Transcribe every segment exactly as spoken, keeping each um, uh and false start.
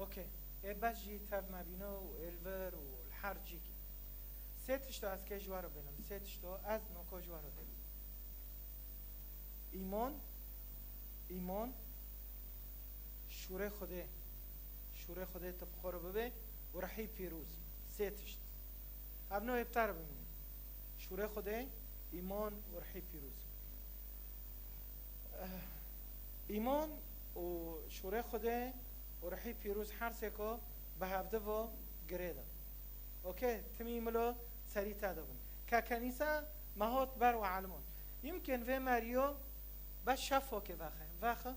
Okey. Ê bes jî tev me bîne û ê li vir û li her cîkî. Sê tişto ez kê ji we re bênim. Sê tişto ez noko ji we re dênim. Îmon, îmon, şûrê Xwedê, şûrê Xwedê tu bi xwe re bibe û rihî pîroz. Sê tişt. Ev no hêptar bimînin. Şûrê Xwedê, îmon û rihî pîroz. Eh, îmon û şûrê Xwedê û rihî pîroz her sêko bi hevdivo girê de. Okey, timî milo serî te de bin. Ke kenîsa me hot ber û elimon. Yimkin vê meriyo bes şefokê vexe. Vexe.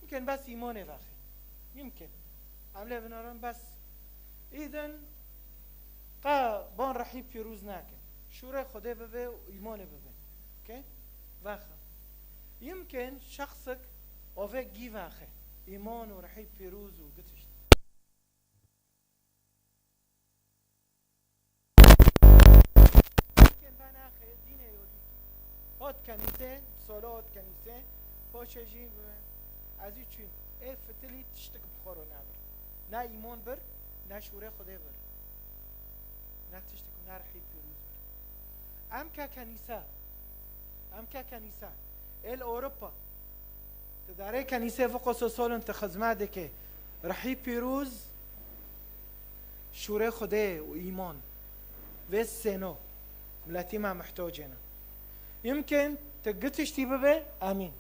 Yimkin bes îmonê vexe. Yimkin. Em lê binarin bes. Îdin qe bon rihî pîroz nake. Şûrê Xwedê bibe û îmonê bibe. Okey? Vexe. Yimkin şexsik ove gî vexe. Îmon û rihî pîroz û gitişt. Yimkin venaxe dînê yolîkî. Hot kenîse, solo hot kenîse, poşe jî bi-, ez jî çûyim. Ê fitilî tiştik bi xwe re nabir. Ne îmon bir, ne şûrê Xwedê bir. Ne tiştik û ne rihî pîroz bir. Em ke kenîse, em ke kenîse, ê li Ewropa, tu darê kenîsê vikoso solin tu xizmet dike. Rihî pîroz, şûrê Xwedê û îmon. Vê sêno, miletî me mihtocê ne. Yimkin tu gitiştî bibe, emîn.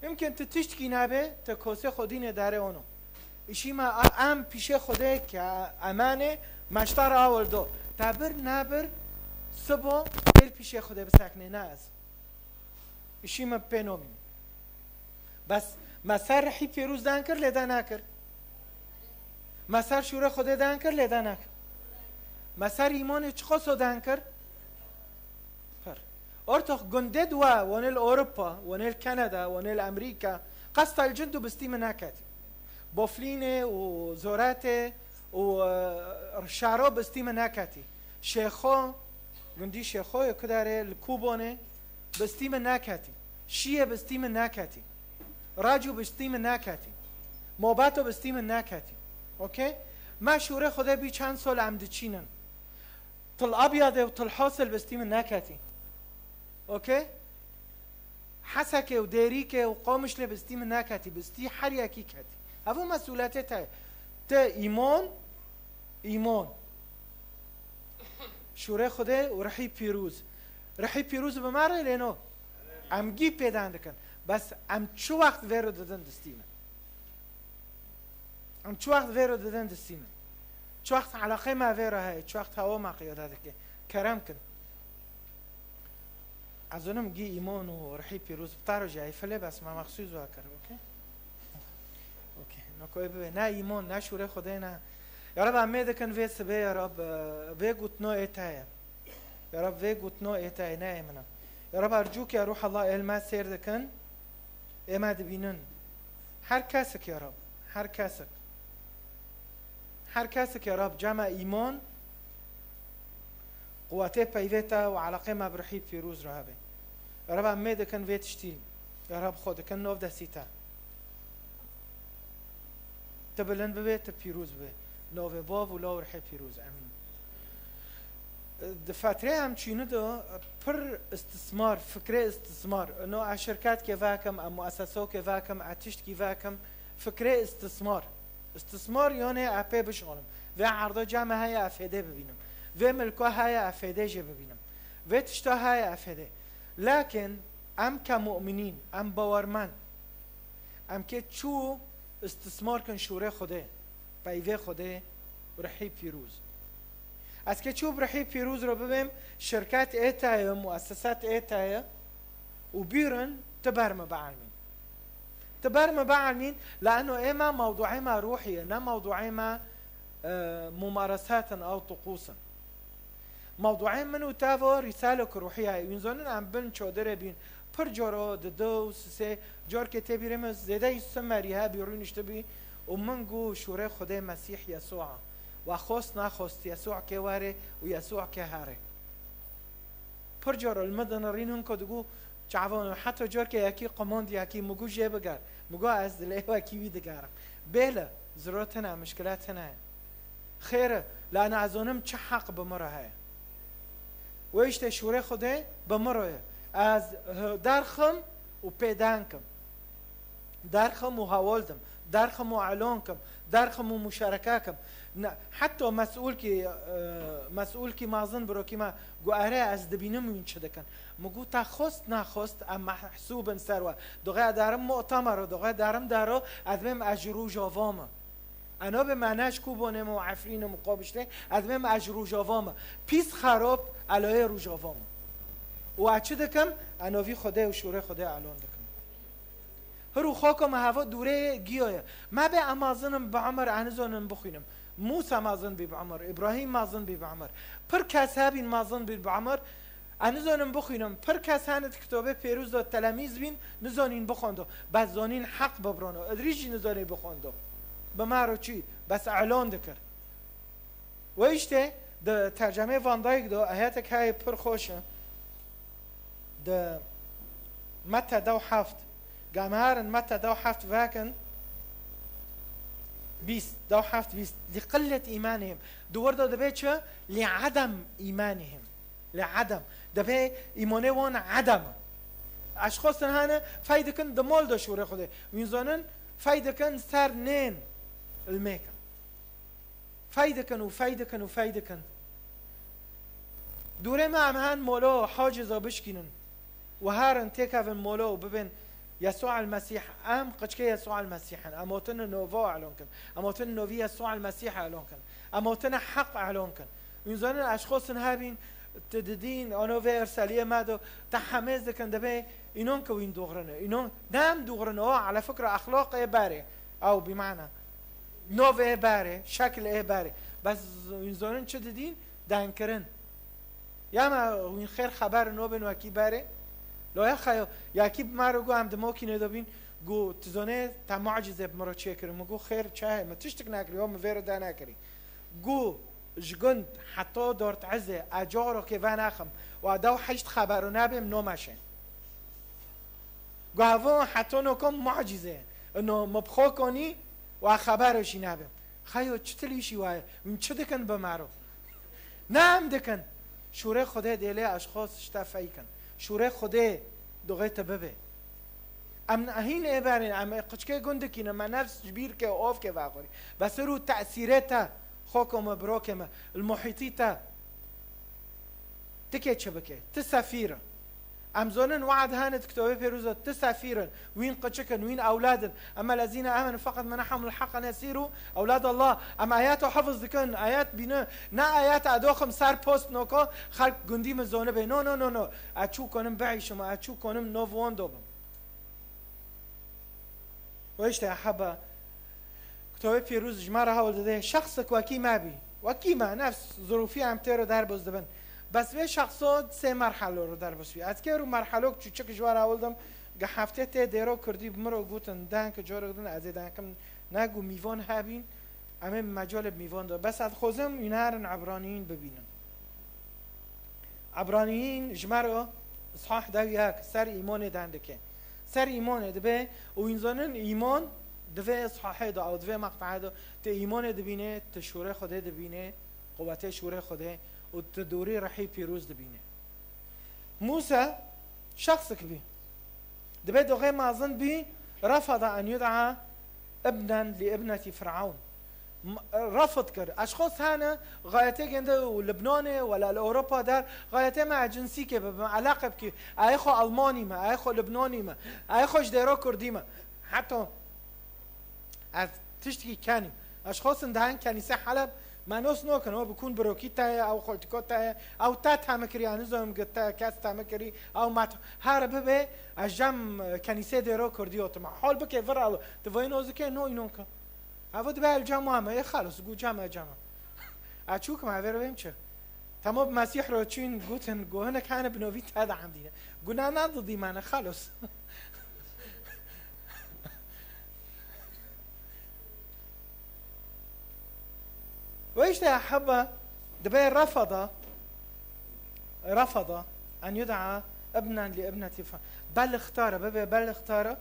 Yimkin tu tiştkî nebe, tu kosê xwe dînê darê ono. Îşî me a-, em pîşê Xwedê ke emanê meştar awil do. Te bir nebir, sibo êl pîşê Xwedê biseknê, ne ez. Îşî me pê nomîn. Bes me ser rihî pîroz dan kir, lê de nakir. Me ser şûrê Xwedê dan kir, lê de nakir. Me ser îmonê çiqoso dan kir? Pir. Ortox gundê di we, wonê li Ewropa, wonê li Kanada, wonê li Amerîka, qesta li cind û bistî min neketî. Boflînê û Zoratê û, e, Şaro bistî min neketî. Şêxo, gundî Şêxoyê ku darê li Kubonê bistî min neketî. Şiyê bistî min neketî. Racû bistî min neketî. Mobato bistî min neketî. Okey? Me şûrê Xwedê bî çend sol em diçînin. Til Abyadê û Til Hosil bistî min neketî. Okey? Hesekê û Dêrîkê û Qomişlê bistî min neketî. Bistî her yekî ketî. Ev û mesûletê te ye. Te îmon, îmon. Şûrê Xwedê û rihî pîroz. Rihî pîroz bi me re lê no. Em gî pêdan dikin. Bes em çi wext vê re didin distî min? Em çi wext vê re didin distî min? Çi wext eleqê me vê re heye? Çi wext hewa me qiyade dike? Kerem kin. Ez zonim gî îmon û rihî pîroz bi taro jî heyfilê bes me mexsûs wa kir, okey? Okey. No koy bibe. Ne îmon, ne şûrê Xwedê, ne. Ya Rab, em mê dikin vê sibê, ya Rab, e, vê gotino ê te ye. Ya Rab, vê gotino ê te ye, ne ê min e. Ya Rab, ercû ke Ruh Allah ê li me sêr dikin, ê me dibînin. Her kesik ya Rab, her kesik. Her kesik ya Rab, cema îmon, quwetê peyvê te û eleqê me bi rihî pîroz re hebe. Ya Rab, em mê dikin vê tiştî. Ya Rab, xwe dikin nov destî te. Tu bilind bibe, tu pîroz bibe. Navê Bav û Law û Rihê Pîroz. Emîn. Di fetrê em çînî de pir istismar, fikrê istismar. Ino ez şirketkê vekim, ez muesesokê vekim, ez tiştkî vekim. Fikrê istismar. Istismar yanê ez pê bişalim. Vê erda cem heye ez fêdê bibînim. Vê milka heye ez fêdê jê bibînim. Vê tişta heye ez fêdê. Lakin em ke mu'minîn, em bawermend, em kê çû istismar kin şûrê Xwedê, peyvê Xwedê, rihî pîroz. Ez kê çû bi rihî pîroz re bibêm, şirket ê te ye, muesesat ê te ye û bîrin ti ber min bielmîn. Ti ber min bielmîn, leeno ê me mewduê me ruhî ye, ne mewduê me, e, mumaresatin ew tuqûsin. Mewduê min û te vo rîsalek ruhiye. Wîn zonin em bin çodirê bîn. Pir coro di du û sisê corkê tê bîrê min zêdeyî simerî hebî rûniştibî û min gu şûrê Xwedê Mesîh Yesûa. We xost naxost Yesû kê were û Yesû kê here. Pir coro li min dinirîn hinko digu çavon heta corkê yekî qimond yekî min gu jê biger. Min gu ez dilê wekî wî digerim. Bêle. Ziro tine, mişkila tine ye. Xêr e, la ez nazonim çi heq bi min re heye. Wê îşte şûrê Xwedê bi min re ye. Ez, e, derxim û pêdan kim. Derxim û hewil dim. Derxim û elon kim. Derxim û muşareka kim. Ne, heta mesûlkî, e, mesûlkî mezin birokî me got, erê, ez dibînim wîn çi dikin. Min got, te xwest, nexwest, em mehsûb in ser we. Doxê darim mu'temero, doxê darim daro, ez bêm ez ji Rojava me. Eno bê me ne ji Kobonê me û Efrînê me, Qobiştê, ez bêm ez ji Rojava me. Pîs xerop, eloyê Rojava me. Û ez çi dikim? Eno vî Xwedê û şûrê Xwedê elon dikim. Hir û xoko me heva dûrê giyo ye. Me bê em mezin in bi emir, ez nizonim bixwînim. Mûsa mezin bî bi emir, Îbrahîm mezin bî bi emir. Pir kes hebîn mezin bî bi emir, ez nizonim bixwînim. Pir kes hene di kitobê pêrûz de telemîz bîn, nizonîn bixwendo. Bes zonîn heq bibrono. Idrîs jî nizonê bixwendo. Bi me re çi? Bes elon dikir. Wê îşte di tercemê Van Dijk de ayetek heye pir xweş e. Di Meta dew heft. Gamiharin Meta dew heft vekin. Bîst, dew heft bîst. Li qillet îmanihim. Di wir de dibe çi? Li edem îmanihim. Li edem. Dibe îmanê wan edem. Eşxosin hene fey dikin di mol de şûrê Xwedê. Wîn zonin fey dikin ser nên ilmêkin. Fey dikin û fey dikin û fey dikin. Dûrê me em hen molo haciza bişkînin. Û herin têkevin molo û bibên Yesû el Mesîh. Em qiçkê Yesû el Mesîh in. Em otine nova elon kin. Em otine novî Yesû el Mesîh elon kin. Em otine heq elon kin. Ûn zanin eşxosin hebîn, ti didîn, ano vê erseliyê me do, te hemêz dikin, dibê înon ke wîn dûxrine. Înon, ne em dûxrine, o, ala fikra exlaq ê berê. Ew, bî mana. Nov ê berê, şekil ê berê. Bes wîn zonin çi didîn? Denkirin. Ya me wîn xêr xeber nobin wekî berê? Lo ya xeyo, ya kî bi me re got, em di mokînê de bîn, got, tu zonê te mucîze bi min re çêkirin. Min got, xêr çi heye? Min tiştik nekirî, ho min vê re de nekirî. Got, ji gund heta Dort Ezê, ez carokê venaxim, û ez dew heşt xebero nebêm, no meşên. Gavon heto nokom mucîze. Ino min bi xwe konî û ez xebero jî nebim. Xeyo çi tilîşî waye? Hûn çi dikin bi mero? Ne em dikin. Şûrê Xwedê dêlê eşxos ji te feykin. Şûrê Xwedê doxê te bibe. Em hîn ê berên, em ê qiçkê gundikî ne, me nefs ji bîrkê û ofkê vexwerî. Besir û tesîrê te, xoko me, birokê me, li muhîtî te. Tikê çi bike? Ti sefîr e. Em zonin we'd hene di Kitabê Pêrûz de, ti sefîr in, wîn qiçik in, wîn ewlad in. Ema lezîne amenu feqet menahum l-heqqa nesîru ewlad Allah. Em ayet û hifiz dikin, ayet bîne, ne ayet adoxim ser post noko, xelk gundî min zonibe. No, no, no, no. Ez çû konim biîşim, ez çû konim nov won dobim. Û işte heba Kitabê Pîroz ji me re hewl dide, şexsek wekî me bî. Wekî me, nefs zirûfî em tê re derbas dibin. Bes vê şexso sê merhelo re derbas bî. Ez kêr û merhelok çûçik ji we re hewl dim, gi heftê tê dêro kurdî bi min re gotin, denke corek din, ez ê denkim ne ku mîvan hebîn, em ê mecalê bi mîvan de. Bes ez dixwazim hûn herin Ebraniyîn bibînin. Ebraniyîn ji me re îshah dew yek ser îmanê deng dike. Ser îmanê dibe û înzanin îman di vê îshahê de û di vê meqtehê de tu îmanê dibînê, tu şûrê Xwedê dibînê, quwetê şûrê Xwedê û tu dûrî rihî pîroz dibînê. Mûsa şexsek bî. Dibe doxê mezin bî, refada en yud'a ibnen li ibnetî Fir'ewn. M-, refd kir. Eşxos hene, xayetê gende û Libnanê, wela li Ewropa der, xayetê me ecinsîkê bibe, me eleqe bikî. Ayê xwe Almanî me, ayê xwe Libnanî me, ayê xwe ji dêro Kurdî me. Heta ez tiştekî kenî. Eşxosin dihen kenîse Heleb, me nos nokin, o bikûn birokî te ye, ew xoltiko te ye, ew te teme kirî, ez nizanim gi te kes teme kirî, ew me t-, her bibe, ez cem, e, kenîsê dêro Kurdî otim. Hol bike vir ew, tu vayî nozikê, no înon ke. Ev dibe el cem me, ê xalos, gu cem e cem e. Ez çûkim, ez vê re bêm çi? Temo bi Mesîh re çûn, gotin, gu hinek hene bi novî te de em dîne. Gu na, na didî me ne, xalos. Ve işte heba dibe refada, refada en yud'a ibnen li ibneti fa-, bel ixtara, bibe bel ixtara.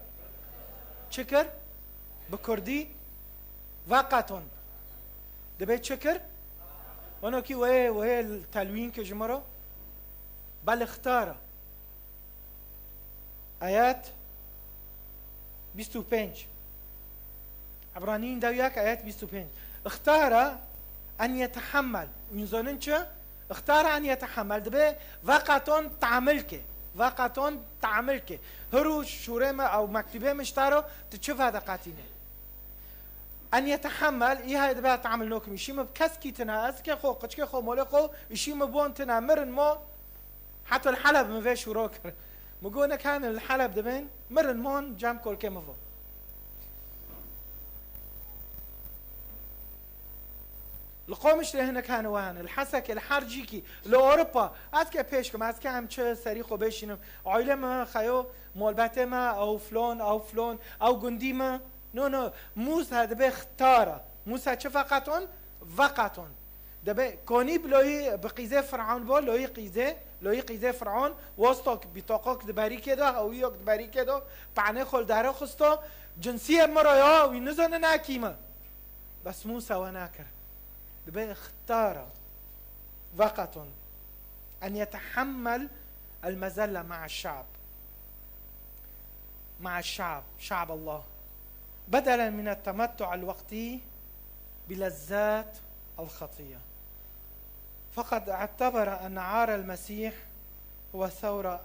Çi kir? Bi Kurdî Veqeton. Dibê çi kir? Wano kî wê, wê telwîn ki ji min re? Bel ixtara. Ayet bîst û pênc. Ebranîn dew yek ayet bîst û pênc. Ixtara en yetehemmel. Hûn zanin çi? Ixtara en yetehemmel. Dibê veqeton te'mil ke. Veqeton te'mil ke. Hiru şûrê me ew mektubê min ji te re, tu çi vedeqetîne? En yetehemmel, î hay dibe te'mil nokim. Îşî min bi keskî tine, ez ke xwe, qiçkê xwe, molê xwe, îşî min bon tine, mirin mo. Heta li Heleb min vê şûro kir. Min got, nek hene li Heleb dibên, mirin mon, cem kolkê min vo. Li Qomişlê hinek hene we hene, li Hesekê, li her cîkî, li Ewropa. Ez ke pêş kim, ez ke em çi serî xwe bêşînim. Aîle me, xeyo, molbetê me, ew flon, ew flon, ew gundî me. No, no, Mûsa dibe xtara. Mûsa çi veqeton? Veqeton. Debe konî bi loyî bi qîzê Fir'awn bo, loyî qîzê, loyî qîzê Fir'awn, wostok bîtokok di berîkê de, hewiyok di berîkê de, tanê xwe li dare xisto, cinsiyê min re ya, wî nizanin a kî me. Bes Mûsa we nakir. Dibe ixtara. Veqeton. En yetehemmel el mezelle ma'a şab. مع الشعب، شعب الله، بدلا من التمتع الوقتي بلذات الخطية، فقد اعتبر أن عار المسيح هو ثورة،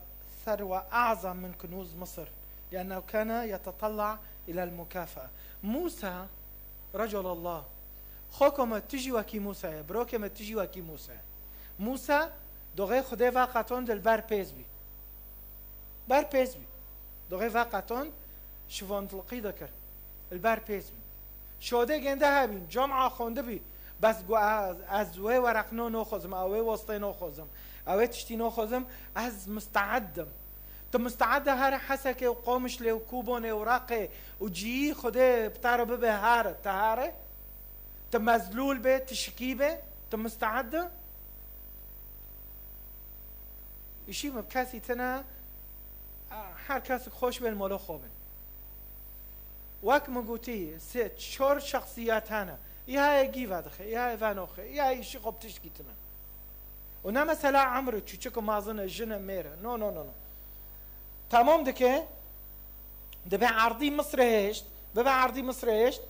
ثروة أعظم من كنوز مصر، لأنه كان يتطلع إلى المكافأة. موسى رجل الله. Xweko me tu jî wekî Mûsa ye, birokê me tu jî wekî Mûsa ye. Mûsa doxê Xwedê veqetond li ber pêz bî. Ber pêz bî. Doxê veqetond şivandilqî dikir. Li ber pêz bî. Şodê gênde hebîn, coma xwendibî. Bes got, ez, ez wê wereqno noxwazim, ew wê wastê noxwazim, ew wê tiştî noxwazim, ez misteed im. Tu misteed e here Hesekê û Qomişlê û Kûbonê û Reqê û cihî Xwedê bi te re bibe here, te here? Tu mezlûl bê, tu şikî bê, tu misteed e? Îşî min bi kesî tine, her kesik xweş bê li mala xwe bê. Wek min gotî, sê çar şexsiyet hene. Î heye gî vedixe, î heye venoxe, î heye îşî xwe bi tişkî tine. Û ne mesela emr e, çûçik û mezin e, jin e, mêr e. No, no, no, no. Temam dike, dibe erdî Misrê hêşt, bibe erdî Misrê hêşt.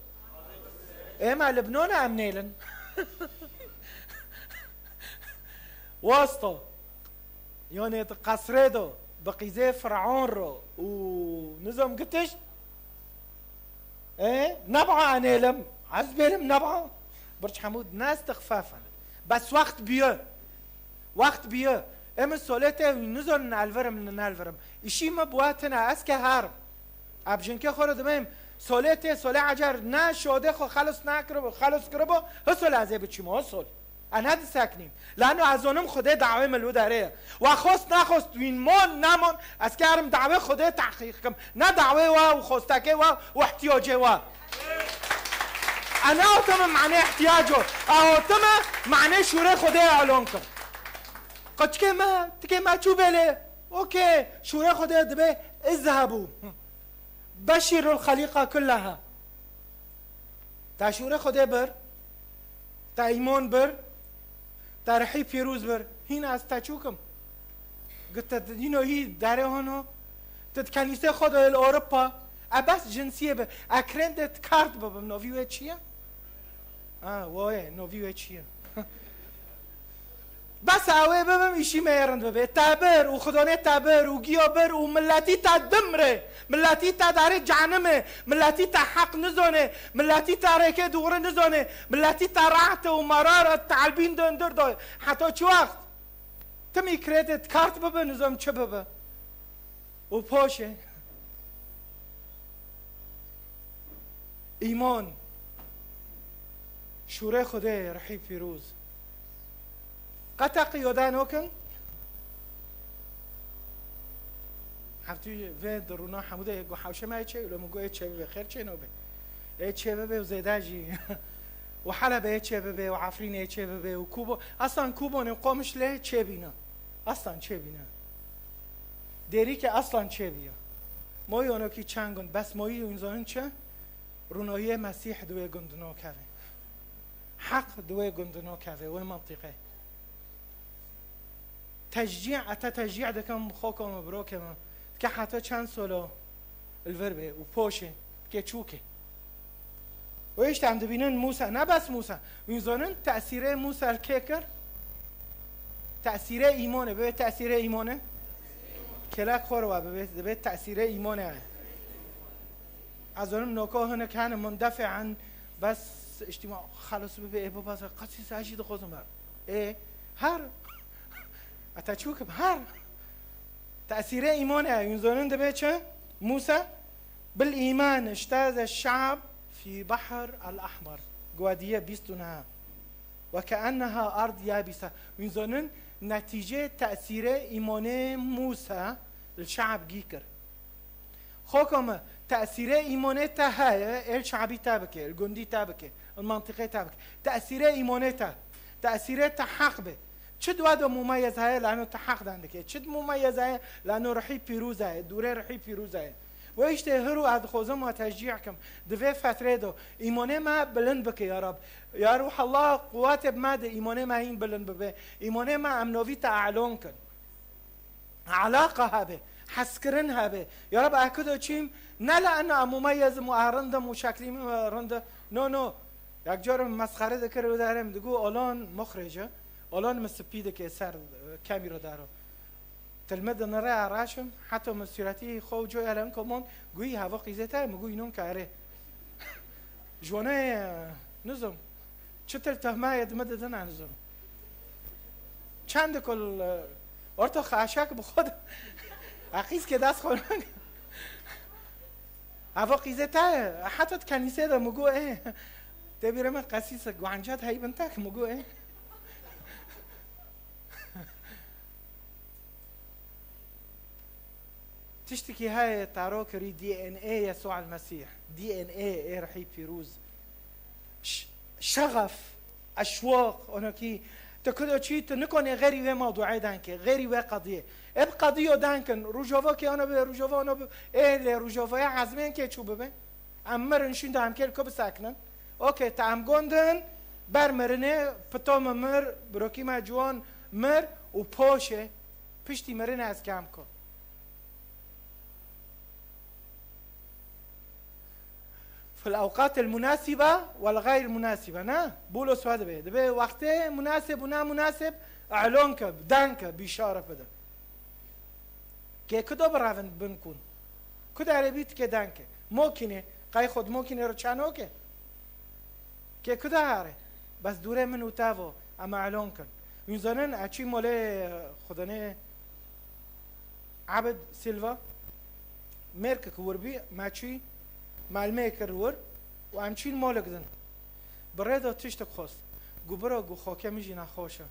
Ê me Libnanê em nêlin. Wasta. Yanê di qesrê de, bi qîzê Firavon re û nizam gitiş. Ê, neb'a enêlim. Ez bêlim neb'a. Birç Hemûd ne istixfafan. Bes wext biye. Wext biye. Em solê te nizanin elverim, nelverim. Îşî me bi we tine, ez ke herim. Eb jinkê xwe re dibêm, solê tê, solê ecer ne şodê xwe xelis nakiribo, xelis kiribo, hi sol ez ê biçîmo, hi sol. Ez ne diseknîm. Lano ez zonim Xwedê dawê min li derê ye. Wa xwest naxwest wîn mon, nemon, ez karim dawê Xwedê tehqîq kim. Ne dawê wa û xwestekê wa û ihtiyacê wa. Ez nehatime manê ihtiyaco. Ez hatime manê şûrê Xwedê elon kim. Qeçkê me, tikê me çû belê. Okey, şûrê Xwedê dibe, izhebu. Beşîrul xelîqa kulleha. Te şûrê Xwedê bir, te îmon bir, te rihî pîrûz bir. Hîn ez te çûkim. Gite dîno hî derê hono. Ti di kenîsê xwe de li Ewropa. E bes cinsiyê bi. E kirên de di kart bibim. Novî wê çi ye? Ha, woyê, novî wê çi ye? Bes ew ê bibim, îşî me yê rind bibe. Te bir û xidonê te bir û giya bir û milletî te dimre. Milletî te darê cehenimê. Milletî te heq nizane. Milletî te rêkê doğru nizane. Milletî te rahat û merar e, te elbîn döndür doy. Heta çi wext? Timî kredi kart bibe, nizam çi bibe. Û paşê îman, şûrê Xwedê, rihî pîroz. Qeteqî yoda nokin. Heftî vê di rûna hemû de got hewşe me ê çê, lo min got ê çê bibe, xêr çê nobe. Ê çê bibe û zêde jî. Û Helebê ê çê bibe û Efrînê ê çê bibe û Kûbo-, Aslan Kûbonê Qomişlê çê bîne. Aslan çê bîne. Dêrî ke aslan çêbîya. Moyî onokî çend gund, bes moyî hûn zanin çi? Rûnoyê Mesîh di wê gund nokeve. Heq di wê gund nokeve, wê mentiqe. Tecî, ete tecî dikim, xoko min, birokê min. Dike heta çend solo li vir bê û poşê, dike çûkê. Û işte em dibînin Mûsa, ne bes Mûsa. Wî zonin tesîrê Mûsa li kê kir? Tesîrê îmonê, bibê tesîrê îmonê? Kêlek xwe re wa bibê, dibê tesîrê îmonê heye. Ez zonim noko hinek hene mundefî an, bes îştîma xelos bibe, ê bibaze, qasî se jî dixwazim her. Ê, her. Ete çûkim, her. Tesîrê îmanê ye. Hûn zonin dibe çi? Mûsa, bil îman îcteze şe'b fî behr el ehmer. Guhediye bîst û neh. Ve keenneha erd yabise. Hûn zonin netîcê tesîrê îmanê Mûsa li şe'b gî kir. Xoka me, tesîrê îmanê te heye, ê li şe'bî te bike, li gundî te bike, li mentiqê te bike. Tesîrê îmanê te, tesîrê te heq be. Çi di we de mumeyez heye, lano te heq dan dike. Çi di mumeyez heye, lano rihî pîrûz heye, dûrê rihî pîrûz heye. Ve işte hiru ez dixwazim we teşcî kim. Di vê fetrê de îmanê me bilind bike ya Rab. Ya Ruhallah, quwetê bi me de îmanê me hîn bilind bibe. Îmanê me em novî te elon kin. Alaqa hebe, hezkirin hebe. Ya Rab, ez kudo çîm, ne li ena em mumeyezim û ez rindim û şeklî min rinde. No, no. Yek car min mesxere dikir, wê derê min digot, Olan muxrij e. Olan min spî dike ser, e, kamîra daro. Tilme dinire ez raşim, heta min sûretî xwe û coya lenko mon, guyî heva qîzê te, min got, înon ke erê. Ji wana ye, nizim. Çi til tehmeyê di min didin, ez nizim. Çend kul, e, orta xaşak bi xwe de. Aqîz ke dest xwe nake. Ava qîzê te ye. Heta di kenîsê de mi got, ê. Tê bîrê min qesîs e, guenca di heybin te ki mi got, ê. Tiştekî heye taro kirî D N A Yesû el Mesîh. D N A ê rihî pîrûz. Ş-, şexef, eşwaq, onokî. Tu kudo çî, tu nikonê xêrî wê mewduê dan ke, xêrî wê qediyê. Ê bi qediyo dan kin, rojava ke ana bibe, rojava ana bibe. Ê lê rojavaya ezmên ke çû bibe. Em mirin şînda em kêl ku bisekinin. Okey, te em gondin, ber mirinê, pito me mir, birokî me ciwan mir û poşê. Piştî mirinê ez kem ku. Fil ewqatil munasibe wel gayr munasibe, ne? Bûlo swa dibe. Dibe wextê munasib û namunasib, elon ke, dan ke, bîşare bide. Kê kudo birevin bin kun. Ku derê bît kê dan ke. Mokînê, qey xwe di mokînê re çano ke. Kê kuda here. Bes dûrê min û te vo, em elon kin. Hûn zanin, e çî molê xudanê Abid Silva, mêrkek wir bî, me çî, me li me kir wir û em çîn molek din. Bi rê de tiştek xwest. Gu bira, gu xwekê min jî nexweş e.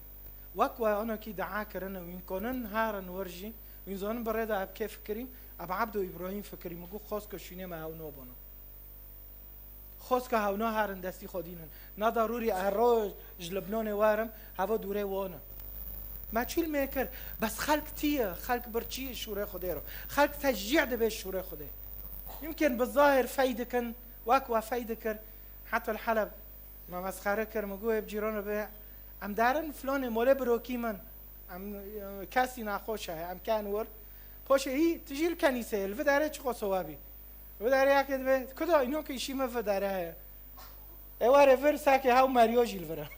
Wek we onekî dua kirine, wîn konin herin wir jî, wîn zonin bi rê de eb kê fikirîm, eb Abdo Îbrahîm fikirîm, gu xwest ku şûnê me ew nobona. Xwest ku hewna herin destî xwe dînin. Na darûrî e roj ji Libnanê werim, heva dûrê wan e. Me çîl mê kir, bes xelk tî ye, xelk birçî ye şûrê Xwedê re. Xelk teşcî dibe şûrê Xwedê. Yimkin bi zahir fey dikin, wek we fey dikir, heta li Heleb me mesxere kir, min got, ê bi cîrana be, em derin filanê molê birokî min, em, e, kesî naxweş heye, em ken wir. Poşê hî, tu jî li kenîseyê, li vê derê çiqo sewabî. Vê derê yekê dibe, kuda, îno ke îşî min vê derê heye. Ê were vir, sakê hew meriyo jî li vir e.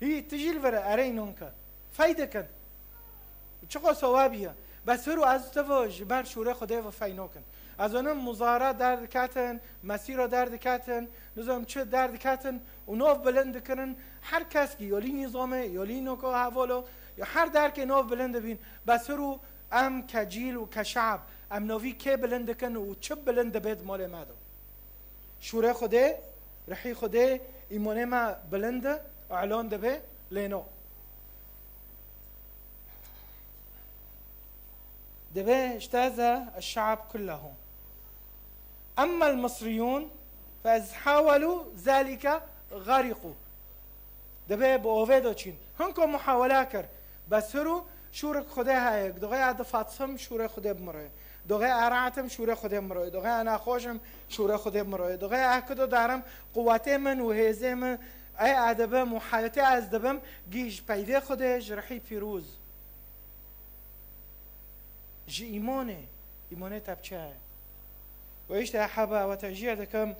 Hî, tu jî li vir e, erê înon ke. Fey dikin. Çiqo sewabî ye. Bes hir û ez tu ve ji ber şûrê Xwedê ve fey nokin. Ez onim muzara derdiketin, mesîra derdiketin, nizam çi derdiketin û nov bilind dikirin. Her kes ki yolî nîzamê, yolî noko hevolo, ya her derkê nov bilind dibîn. Bes hir û em ke cîl û ke şe'b, em novî kê bilind dikin û çi bilind dibê di malê me de. Şûrê Xwedê, rihî Xwedê, îmanê me bilind e, elon dibe, lê no. Dibe, اجتاز الشعب كله. أما المصريون فإذ حاولوا ذلك غرقوا. Dibe bi ovê de çîn. Hinko muhawela kir. Bes hir û Şûrek Xwedê heye, doxê a difatim şûrê Xwedê bimiroyê. Doxê a rahatim şûrê Xwedê bimiroyê. Doxê a naxoşim şûrê Xwedê bimiroyê. Doxê a kido darim quwetê min û hêzê min, ey a dibim û heyetê ez dibim, gî ji peyvê Xwedê, ji rihî pîroz. Ji îmonê, îmonê te bi çi heye? Û îşte heba we tejîye dikim,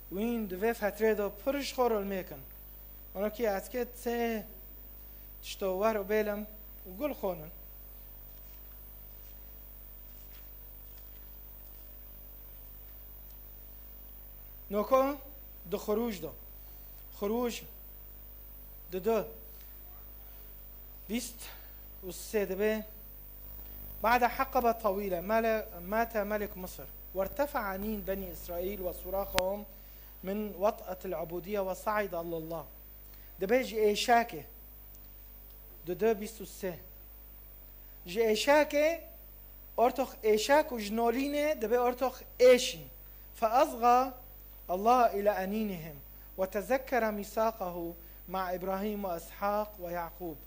wîn di vê fetrê de pir ji xwe rolmêkin. Ono ki ez kê tê tişto wer û bêlim û gul xonin. Noko di Xirûj de. Xirûj di du. Bîst û sê dibe. بعد حقبة طويلة مل-، مات ملك مصر، وارتفع أنين بني إسرائيل وصراخهم من وطأة العبودية وصعد إلى الله. Dibe ji êşakê. Di du bîst û sê. Ji êşakê ortox êşak û ji nolînê dibe ortox êşî. فأصغى الله إلى أنينهم وتذكر ميثاقه مع إبراهيم وإسحاق ويعقوب.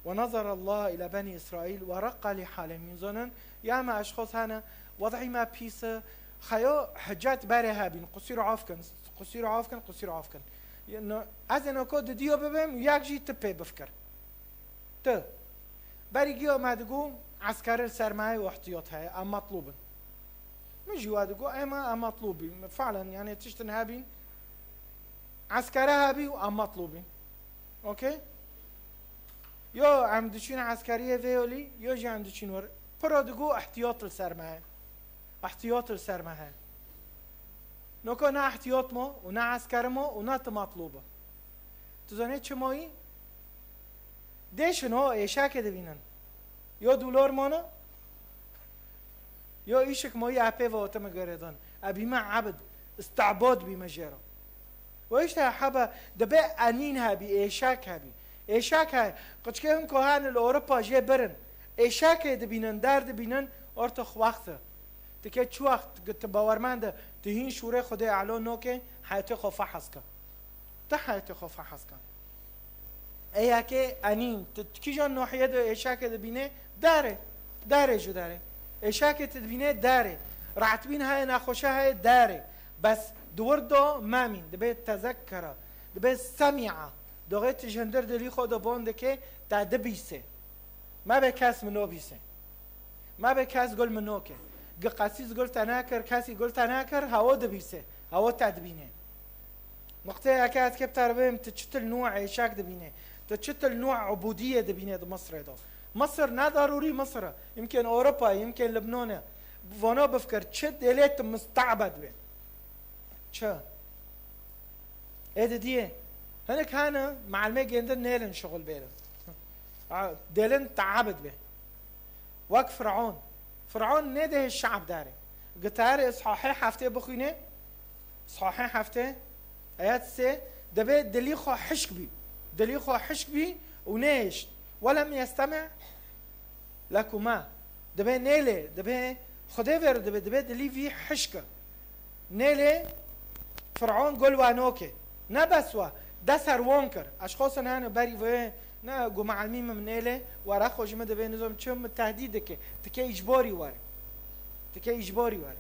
ونظر الله إلى بني إسرائيل ورق لحالهم. Zonin, ya me eşxos hene, wed'î me pîs e, xeyo hicet berê hebîn, qusîr af kin, qusîr af kin, qusîr af kin. Yeno, ez ê noko di diyo bibim, yak jî tu pê bifkir. Tu. Berî giyo me digo, eskeri li ser me heye û ihtiyat heye, em metlûb in. Min jî wa digo, ema em metlûb in. Falen, yani tiştin hebîn, eskere hebî û em metlûb in. Okey? Yo em diçin eskeriyê vê yolî, yo jî em diçin wir. Piro digo, ihtiyat li ser me heye. Ihtiyat li ser me heye. Noko ne ihtiyat mo û ne esker mo û ne tu metlûb e. Tu zanî çi moyî? Dêşin ho, êşakê dibînin. Yo dûlor mano, yo îşik moyî epê ve ote me gerêdan. E bîme ebid, îstibad bîme jê re. Û îşte hebe dibe enîn hebî, êşak hebî. Êşak he, qiçkê hin ku hene li Ewropa jê birin. Êşakê dibînin, der dibînin, ortox wext e. Ti ke çi wext, tu bawermend e, tu hîn şûrê Xwedê elo noke, heyetê xwe fehs ke. Ti heyetê xwe fehs ke. Ê yekê enîn, tu, tu kîjan nohiyê de êşakê dibînê, derê. Derê ji derê. Êşakê tu dibînê, derê. Rehetbîn heye, nexweşe heye, derê. Bes di wir do memîn, dibe tezekkera, dibe semî'a. Doxê tu ji hundir dilî xwe de bon dike, te dibîse. Mebe kes min nobîse. Mebe kes gul min noke. Gi qesî gul te nekir, kesî gul te nekir, hewo dibîse. Hewo te dibîne. Nuqteyeke ez kê bi te re bêm, tu çitil nû êşak dibîne. Tu çitil nû ubudiyê dibîne di Misirê de. Misir ne darûrî Misir e. Yimkên Ewropa, yimkên Libnanê. Vana bifikir, çi dêlê tu mistebed be. Çi? Ê didiyê. Hinek hene, meelmê gêndin nêlin şixul bêlin. A, dêlin teabid be. Wek Firavun. Firavun nêdihê şe'b darê. Gitarê Îshahê heftê bixwîne. Îshahê heftê. Ayet sê. Dibê dilî xwe hişk bî. Dilî xwe hişk bî û nêhişt. Welem yesteme. Lekuma. Dibê nêlê, dibê Xwedê vêr dibe, dibê dilî vî hişk e. Nêlê Firavun gol wa noke. Ne bes wa, de ser won kir. Eşxosin hene berî vê, ne gu meelmî min nêlê, were xwe ji min dibê nizom çi min tehdîd dike. Tikê îcborî were. Tikê îcborî were.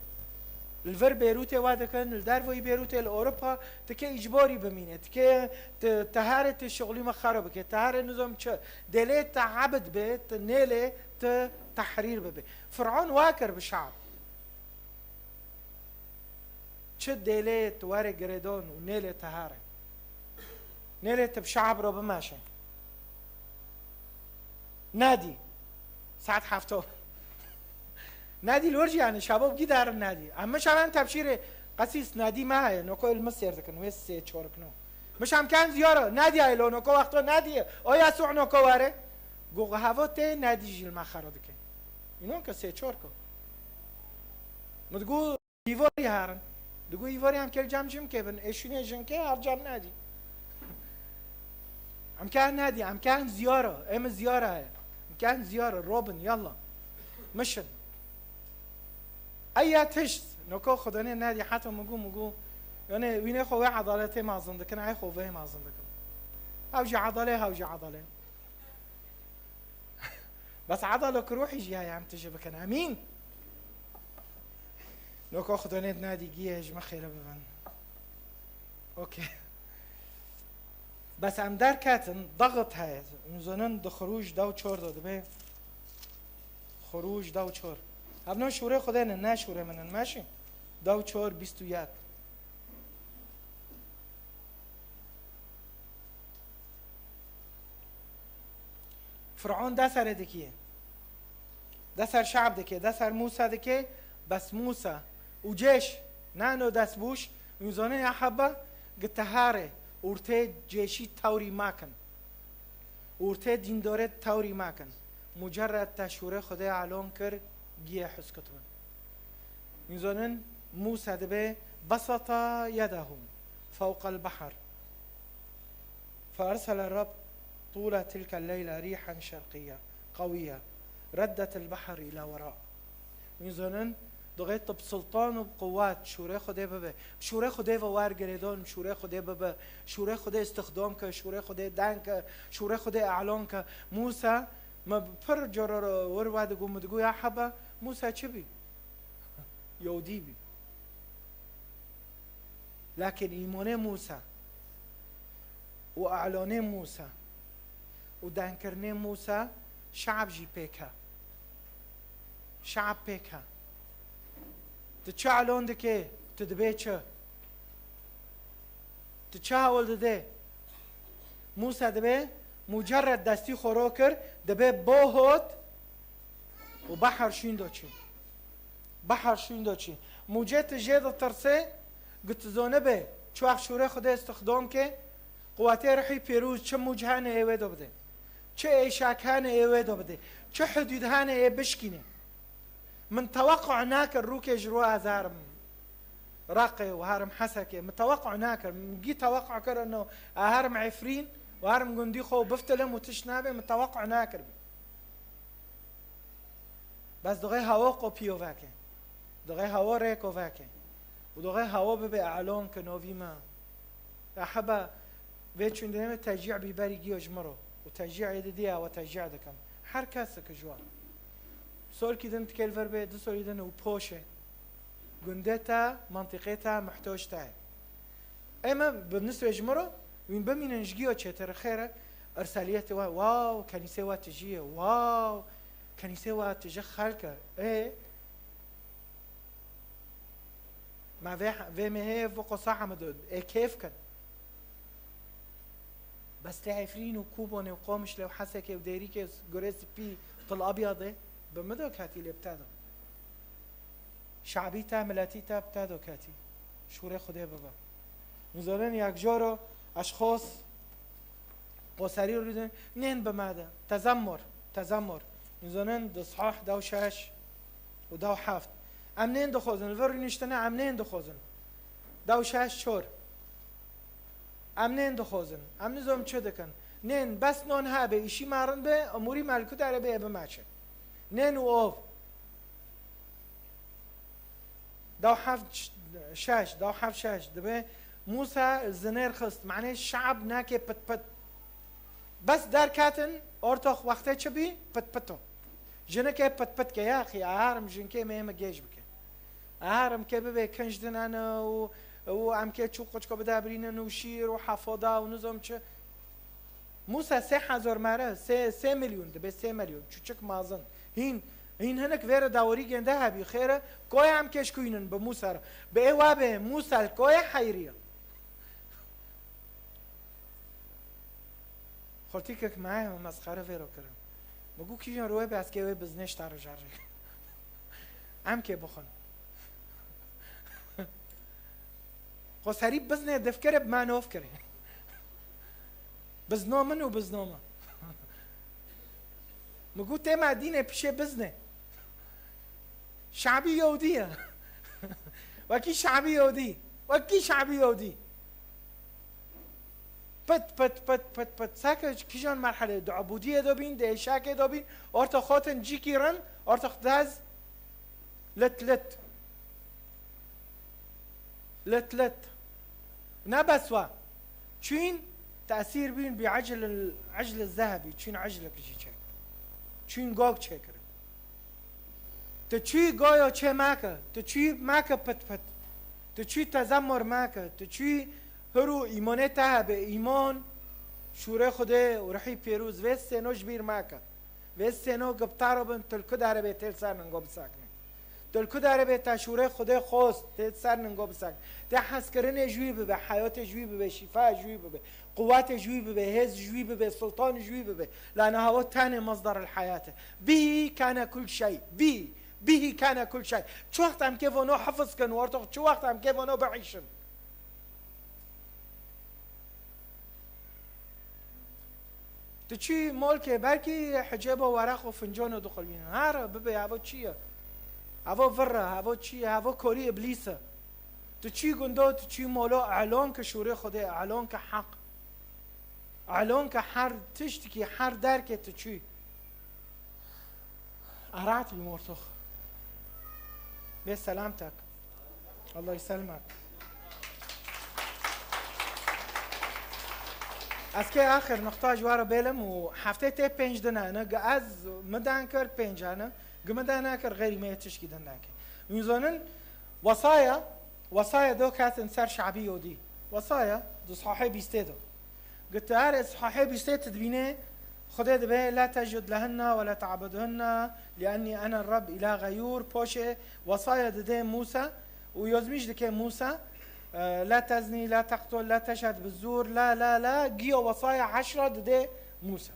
Li vir Bêrûtê wa dikin, li dervoyî Bêrûtê, li Ewropa, tikê îcborî bimîne. Tikê ti, teharê ti şixulî me xero bike. Teharê nizom çi. Dêlê te ebid be, tu nêlê tu tehrîr bibe. Firavun wa kir bi şe'b. Çi dêlê tu were girêdon û nêlê te here. Nêlê tu bi şe'b re bimeşe. Nedî. Saet hefto. Nedî li wir jî yani şabo bigî derin nedî. Em mişan em tebşîrê qesîs nedî me heye. Noko il mi sêr dikin. Wê sê çorikno. Mişan ken ziyara. Nedî ay lo noko wexto nedî. O Yesû noko were. Gu havo tê nedî jî li me xero dike. Înon ke sê çor ko. Min digu îvarî herin. Digu îvarî em kel cem jim ke bin. Ê şûnê jin ke her cem nedî. Em ken nedî, em ken ziyara. Em ziyara he. Em ken ziyara. Robin, yalla. Mişin. Eya tişt. Noko xudanê nedî heta mugu mugu. Yani wînê xwe wê edaletê mazin dikin, ay xwe vê mazin dikin. Ew jî edale, ew jî edale. Bes adalok ruhî jî heye em tije bikin. Emîn. Noka Xudanê nadî giye ji me xêre bibin. Okey. Bes em derketin, daxit heye. Em zonin di Xirûc dew çor de dibe. Xirûc dew çor. Evno şûrê Xudê ne, ne şûrê min in, meşî. Dew çor bîst û yek. Fir'on de serê dikiye. De ser şab dike, de ser Musa dike, bes Musa û cêş nano destbûş, û zonin ya heba, gite harê, urtê cêşî tewrî makin. Urtê dîndorê tewrî makin. Mucerred te şûrê Xudê alon kir, giye huskutibin. Mizonin Musa dibe, بسط يده فوق البحر فأرسل الرب طول تلك الليلة ريحا شرقية قوية ردت البحر إلى وراء. Mizonin, dixê tu bi sultan û bi quwat şûrê Xudê bibe. Şûrê Xudê ve wer girêdon, şûrê Xudê bibe. Şûrê Xudê istixdam ke, şûrê Xudê deng ke, şûrê Xudê alon ke. Musa, me bi pir cara re wir ve digo, min digo, ya heba, Musa çi bî? Yewdî bî. Lakin îmonê Musa û alonê Musa û dengkirinê Musa şeab jî pêk e. Şeab pêk e. Tu çi alon dike, tu dibê çi? Tu çi hewl dide? Musa dibe, mucerred destî xwe ro kir, dibe bohot û behar şûn do çî. Behar şûn do çî. Mucê tu jê ditirse, gu tu zonibe, çi wext şûrê Xwedê istixdom ke, quwetê Ruhî Pîroz çi muc hene ê wê do bide. Çi êşak hene ê wê do bide. Çi hudûd hene ê bişkîne. Min tewequ nakir rûkê ji ro ez herim Reqê û herim Hesekê. Min tewequ nakir. Min gî tewequ kir eno ez herim Efrîn û herim gundî xwe û biftilim û tişt nabe, min tewequ nakir bî. Bes dixê hewa qopîyo veke. Dixê hewa rêko veke. Û dixê hewa bibe elon ke novî me. Ya heba vê çûn dideme tecî bîberî giyo ji min ro. Û tecî ê didî ew tecî dikim. Her kes ki ji wan. Solkî din tikêl vir bê, du solî din û poşe. Gundê te, mentiqê te, muhtoc te ye. Ê me bi nisvê ji min re, wîn bimînin ji giyo çêtir xêr e, irseliyetê we, wow, kenîsê we tijî ye, wow, kenîsê we tije xelk e. Ê, me vê, vê mehê vê qosa hemid ê kêf kin. Bes lê Efrîn û Kûbonê û Qomişlê û Hesekê û Dêrîkê û Gurê Spî, Til Abyadê, bi min do ketî lê bi te do. Şabî te, miletî te bi te do ketî. Şûrê Xwedê bibe. Mizonin yek joro eşxos qoserî rûdin, nên bi me de. Tezemmur, tezemmur. Mizonin di sah dew şeş û dew heft. Em nên dixwazin, li vir rûniştine em nên dixwazin. Dew şeş çor. Em nên dixwazin. Em nizom çi dikin. Nên bes non hebe, îşî me rind be, umûrî me li ku dere be, ê bimeçe. Nên û ov. Dew heft şeş, dew heft şeş dibe Musa zinêr xist. Manê şeab nake pit pit. Bes derketin, ortox wextê çi bî? Pit pit o. Jinikê pit pit ke, ya xî, aharim jinkê me, me gêj bike. Aharim ke bibe kinj dinene û, û em ke çû quçko bide birînin û şîr û hefoda û nizom çi. Musa sê hezar mere, sê, sê milyon dibe, sê milyon. Çuçik mazin. Hîn, hîn hinik vêre dawerî gende hebî. Xêre, koya em keşkûynin bi Musa re. Bi ê wa be, Musa li koya heyriye. Xortîkek me heye, me mesxere vêro kirin. Me got, kîjan roye be ez kê wê biznê ji te re jarê. Em kê bixwin. Xwe serî biznê difkirê bi me nov kirê. Bizno min û bizno me. Min got, tê me dînê pişê biznê. Şabî Yewdî ye. Wekî şabî Yewdî. Wekî şabî Yewdî. Pit, pit, pit, pit, pit. Sake kîjan merhelê? Di ubûdiyê de bîn, di êşakê de bîn. Orta xotin cîkî rin, orta xdez. Lit, lit. Lit, lit. Ne bes wa. Çûn tesîr bîn bi ecl, ecl zehebî. Çûn eclek jî çek. Çûn Gog çêkirin. Tu çûyî goyo çê meke, tu çûyî meke pit pit. Tu çûyî tezemmur meke, tu çûyî hir û îmonê te hebe, îmon, şûrê Xwedê û Ruhî Pîroz, vê sêno ji bîr meke. Vê sêno giptaro bin, tu li ku derê bê tê li ser ningo bisaknê. Tu li ku derê bê te şûrê Xwedê xwest, tê li ser ningo bisaknê. Tê hezkirinê ji wî bibe, heyatê ji wî bibe, şîfaya ji wî bibe. Quwetê ji wî bibe, hêz ji wî bibe, sultan ji wî bibe. La niha o tenê masdar el heyat e. Bihî kane kul şey. Bihî. Bihî kane kul şey. Çi wext em kê vono hifiz kin, wertox çi wext em kê vono biîşin. Tu çî molkê, belkî hicêbo wereq û fincono dixulbînin. Here, bibe, evo çi ye? Evo vir e, evo çi ye? Evo korî îblîs e. Tu çî gundo, tu çî molo, elon ke şûrê Xwedê, elon ke heq. Elon ke her tiştikî, her derkê tu çûyî. Erat bî mortox. Bê selamtek. Allah yiselimek. Ez kê axir nuqta ji we re bêlim û heftê tê pênc din hene. Gi ez min dan kir pênc hene. Gi min dan nekir xeyrî me yê tişkî din dan kir. Hûn zonin wesaya, wesaya do ketin ser şabî yodî. Wesaya di sahê bîstê do. Gotî, erê, sahê bîstê tu dibînê, Xwedê dibê, "La tescud lehinne ve la te'budhunne, liennî ene Reb îla xeyûr." Poşê wesaya didê Mûsa û yozmîş dike Mûsa, e, "La teznî, la teqtul, la teşhed bi zûr, la, la, la." Giyo wesaya heşra didê Mûsa.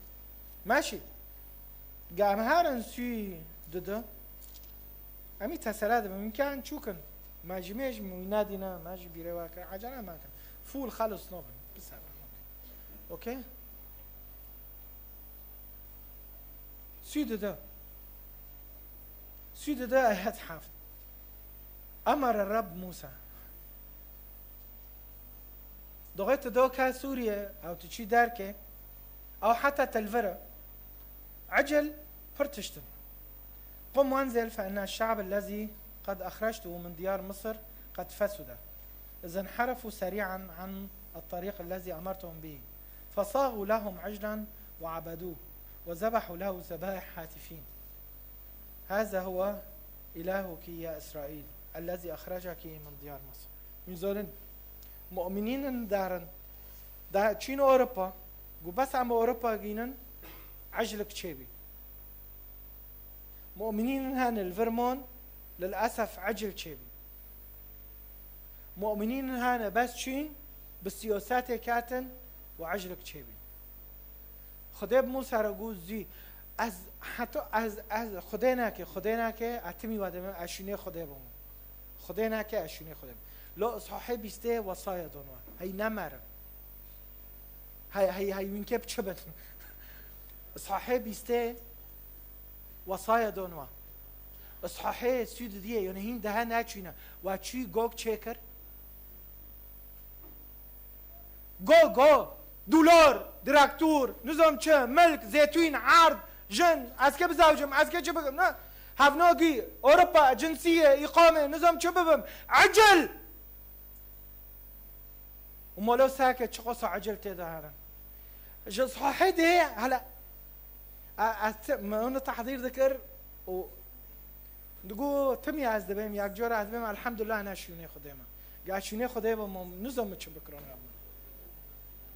Meşî. Ge em herin sûyî didi. Em î tesela dibin. Mimken çûkin. Me ji mêj min wî nedîne, me ji bîrê we kir. Ecele me kin. Fûl xelis nobin. Bisebir. Okey? Sûyî didi. Sûyî didi ayet heft. Emere Reb Musa. Doxê tu do ke Sûriye, ew tu çî derkê, ew heta te li vir e. Ecel pir tişt in. قم وانزل فإن الشعب الذي قد أخرجته من ديار مصر قد فسد، إذ انحرفوا سريعا عن الطريق الذي أمرتهم به، فصاغوا لهم عجلا وعبدوه، وذبحوا له ذبائح هاتفين. هذا هو إلهك يا إسرائيل الذي أخرجك من ديار مصر. Hûn zonin, mu'minînin darin, da çîn Ewropa, gu bes em Ewropa gînin, eclik çêbî. Mu'minînin hene li vir mon, lilesef ecil çêbî. Mu'minînin hene bes çîn, bi siyasetê ketin û eclik çêbî. Xwedê bi Mûsa re got, zî, ez heta, ez, ez, Xwedê nake, Xwedê nake, ez timî we dibim, ez şûnê Xwedê bim. Xwedê nake, ez şûnê Xwedê bim. Lo sahê bîstê wesaya don we. Hey nemerin. Hey, hey, hey, wînkê bi çi bin? Sahê bîstê wesaya don we. Sahê sû didiyê, yani hîn daha neçûne. We çû Gog çêkir? Go, go, dolar, direktor, nizam çi, milk, zêtûn, erd, jin, ez ke bizewcim, ez ke çi bikim, ne? Hevnagî, Ewropa, cinsiyê, îqamê, nizam çi bibim, ecil! Û molo seke çi qasa ecil tê de herin. Ji sahê de, hele, e, ez ti-, min onu tehdîr dikir û Digo, timî ez dibêm, yek cor ez dibêm, elhamdulillah, ne şûnê Xwedê me. Ga şûnê Xwedê be, me nizam çi bikiro, ne.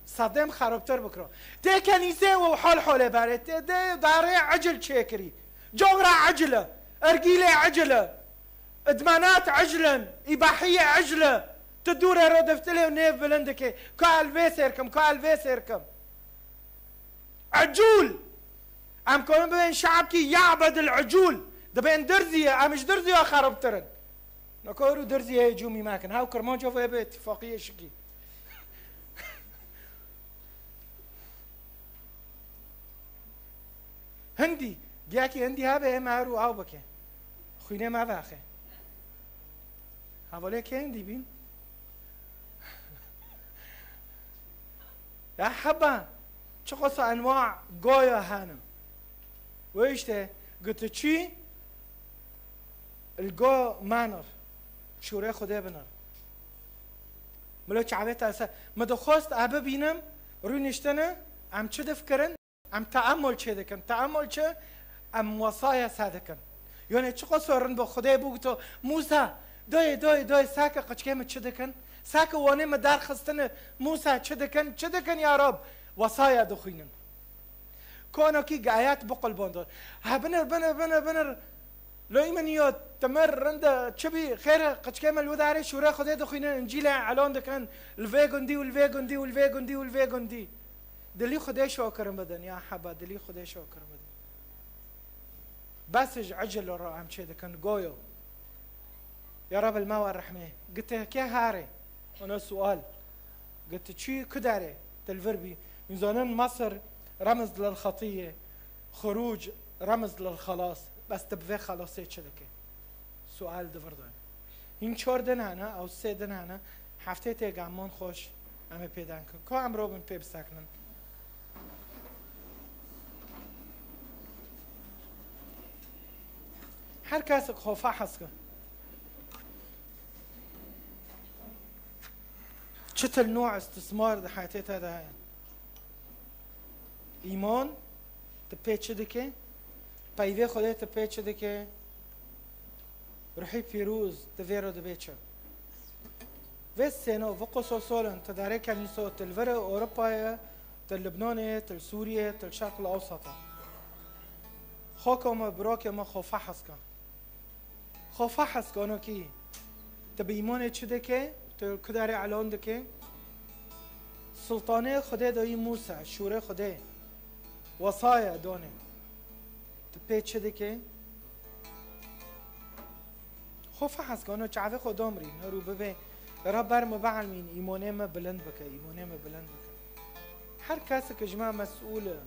Sedem xerabtir bikiro. Tê kenîsê û hol holê berê, tê dê darê ecil çêkirî. Cogra ecile, ergîlê ecile, idmanat ecilin, îbahiyê ecile. Tu dûre ro deftilê û nêv bilind dike. Ka el vê sêr kim, ka el vê sêr kim. Ecûl! Em korin bibên şe'bkî ye'bedil ecûl. Dibên dirzî ye, em ji dirziya xeribtir in. Nokor û dirzî heye cûmî mekin. Hew Kirmanco vê bi îtîfaqiyê şikî. Hindî, giyekî hindî hebe ê me her û ew bike. Xwînê me vexe. Hevalê kê hindî bîn? Ya heba, çiqasa enwa goya hene. Wê işte, gıtıçî, il go manir, şûrê Xwedê binir. Milo çavê te se, mi dixwest e bibînim, rûniştine, em çi difikirin? Em teamul çê dikin. Teamul çi? Em wesaya se dikin. Yonê çi qeso rind bo Xwedê bû, gito, Mûsa, doyê, doyê, doyê, sake qiçkê min çi dikin? Sake wanê min derxistine, Mûsa, çi dikin? Çi dikin ya Rab? Wesaya dixwînin. Konokî gayet biqulbandin. Ha, binir, binir, binir, binir. Loy min yo, timir, rinde, çi bî? Xêr e, qiçkê min li wê darê şûrê Xwedê dixwînin, Încîlê elon dikin, li vê gundî û li vê gundî û li vê gundî û li vê gundî. Dilî Xwedê şokirin bidin, ya heba, dilî Xwedê şokirin bidin. Bes ji ecil re em çê dikin, goyo. Ya Rab, li me we rehmê. Gite ke harê? Ona sual. Gite çi ku derê? Te li vir bî. Hûn zanin Mesir remz lil xetiyê, Xuruc remz lil xelas. Bes te bi vê xelasê çi dike? Sual di vir de. Hîn çar din hene, ew sê din hene. Heftê tê gamon xweş em ê pê dan kin. Ku em robin pê bisekinin. Her kesek xwe fehes ke. Çi til nû istismar di heyatê te de heye? Îman, tu pê çi dike? Peyvê Xwedê tu pê çi dike? Ruhî Pîroz di vê re dibê çi? Vê sêno, vê qoso solin, tu darê kenîso, tu li vir Ewropayê, tu li Libnanê, tu li Sûriyê, tu li Şerq li Ewsata. Xweko me, birokê me, xwe fehes ke. Xwe fehes ke, onokî. Tu bi îmanê çi dike? Tu ku darê elon dike? Sultanê Xwedê doyî Mûsa, şûrê Xwedê. Wesaya donê. Tu pê çi dike? Xwe fehes ke, ono çavê xwe domrîn, her û bibê, Rab ber me bielmîn, îmonê me bilind bike, îmonê me bilind bike. Her kesek ji me mesûl e.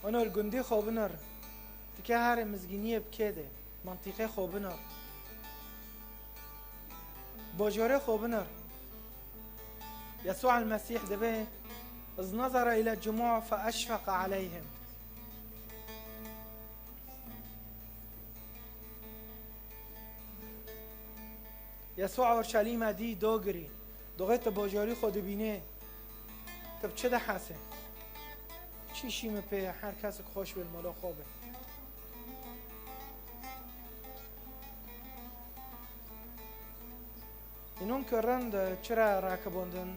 Ono li gundî xwe binir, dike herê mizgîniyê bi kê de, mantîqê xwe binir. Bajorê xwe binir. Yesû el-Mesîh dibê, "Iz nazara ile cumû fe eşfeqe aleyhim." Yesû Orşelîme dî, dogirî. Doxê tu bajarî xwe dibînê, tu bi çi dihesê? Çi şî min pê ye? Her kesek xweş bê, li mala xwe be. Înon ki rind çira rakibandin,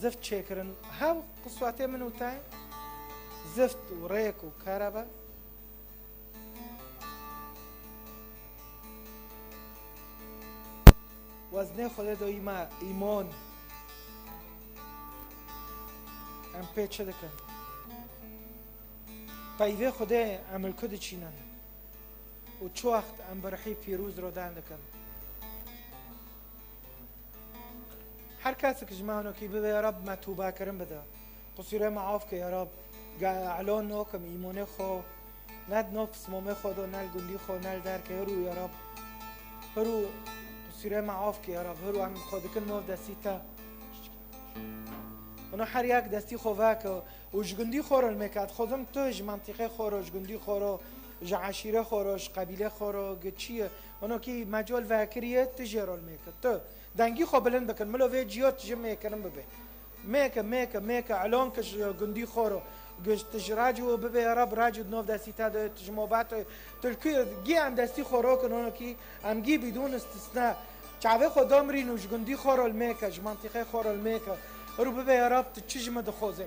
zift çêkirin. Hev qiswetê min û te zift û rêk û kerebe. Weznê Xwedê doyî me îmon. Em pê çi dikin? Peyvê Xwedê em li ku diçînin? Û çi wext em bi rihî pîroz re dan dikin? Her kesek ji me hinokî bibe, ya Rab, me tûbekirin bide. Qusûrê me af ke, ya Rab. Ge elon nokim, îmonê xwe ne di nav pismamê xwe de, ne li gundî xwe, ne li derkê. Hirû, ya Rab. Hirû qusûrê me af ke, ya Rab. Hirû em xwe dikin nav destî te. Ona her yek destî xwe veke û ji gundî xwe re li mêke. Dixwazim tu ji mentîqê xwe re, ji gundî xwe re, ji eşîrê xwe re, ji qebîlê xwe re, gi çi ye? Hinokî mecal vekiriye, tu jê re li mêke. Tu. Dengî xwe bilind bikin. Milo vê ciyo tije mêkirin bibe. Mêke, mêke, mêke, elon ke ji gundî xwe ro. Giş tu ji racî û bibe ya Rab, racî di nov destî te de, tu ji mobat, tu li ku, gî em destî xwe rokin, onokî em gî bidûn istisna. Çavê xwe domrîn û ji gundî xwe ro li mêke, ji mantîqê xwe ro li mêke. Ru bibe ya Rab, tu çi ji min dixwazê?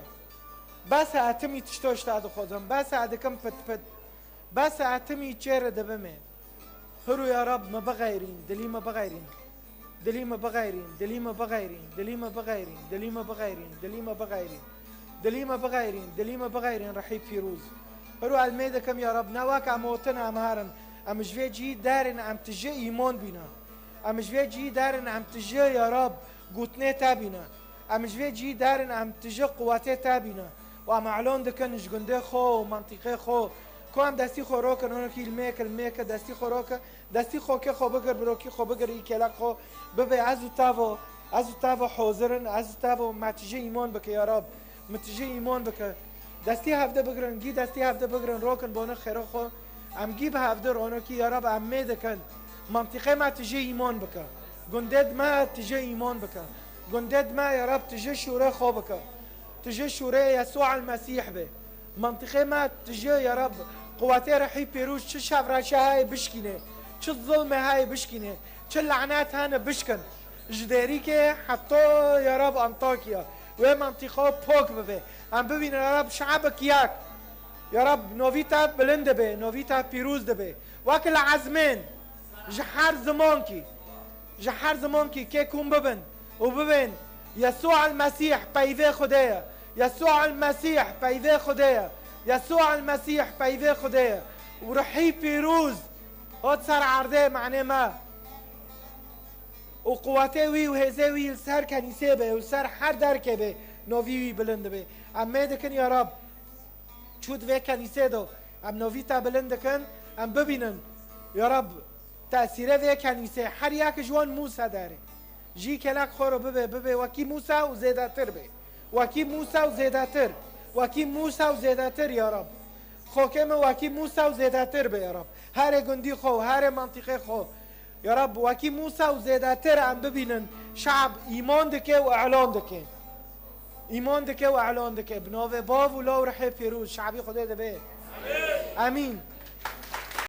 Bes e, etimî tişto ji te dixwazim. Bes e, dikim pit pit. Bes e, etimî çêre dibime. Hiru ya Rab, me bixeyrîn, dilî me bixeyrîn. Dilî me bixeyrîn, dilî me bixeyrîn, dilî me bixeyrîn, dilî me bixeyrîn, dilî me bixeyrîn. Dilî me bixeyrîn, dilî me bixeyrîn, rihî pîroz. Hiru elmê dikim ya Rab, ne wek em otin em herin. Em ji vê cihî derin, em tije îmon bîne. Em ji vê cihî derin, em tije ya Rab, gotinê te bîne. Em ji vê cihî derin, em tije quwetê te bîne. Û em elon dikin ji gundê xwe û mantîqê xwe. Ku em destî xwe rokin, onokî li mêke, li mêke destî xwe roke. Destî xwe ke xwe bigir, birokî xwe bigir, î kêlek xwe bibe, ez û te vo, ez û te vo hozir in, ez û te vo me tije îmon bike ya Rab. Me tije îmon bike. Destî hevde bigirin, gî destî hevde bigirin, rokin bona xêro xwe. Em gî bi hevde ronokî ya Rab, em mê dikin. Mantîqê me tije îmon bike. Gundê di me tije îmon bike. Gundê di me ya Rab tije şûrê xwe bike. Tije şûrê Yesû el Mesîh be. Mentiqê me tije ya Rab, quwetê Rihî Pîrûz çi şevreşe heye bişkîne, çi zilmê heye bişkîne, çi lanet hene bişkin. Ji Dêrîkê heta ya Rab Antakya, wê mentiqa pok bibe. Em bibînin ya Rab şe'bik yek. Ya Rab novî te bilind dibe, novî te pîrûz dibe. Wek li ezmên, ji her zimankî, ji her zimankî kê kom bibin û bibên, Yesû el Mesîh peyvê Xwedê ye. Yesû el Mesîh peyvê Xwedê ye. Yesû el Mesîh peyvê Xwedê ye. Û Rihî Pîrûz hat ser erdê menê me. Û quwetê wî û hêzê wî li ser kenîsê be û li ser her derkê be, novî wî bilind dibe. Em mê dikin ya Rab. Çû di vê kenîsê de em novî te bilind dikin, em bibînin. Ya Rab, tesîrê vê kenîsê her yek ji wan Mûsa derê. Jî kelek xwe re bibe, bibe wekî Mûsa û zêdetir be. Wekî Mûsa û zêdetir. Wekî Mûsa û zêdetir ya Rab. Xokê min wekî Mûsa û zêdetir be ya Rab. Herê gundî xwe û herê mentiqê xwe. Ya Rab, wekî Mûsa û zêdetir em bibînin. Şe'b îman dike û elan dike. Îman dike û elan dike. Bi navê Bav û Law Rihê Pîrûz, şe'bî Xwedê dibe. Emîn.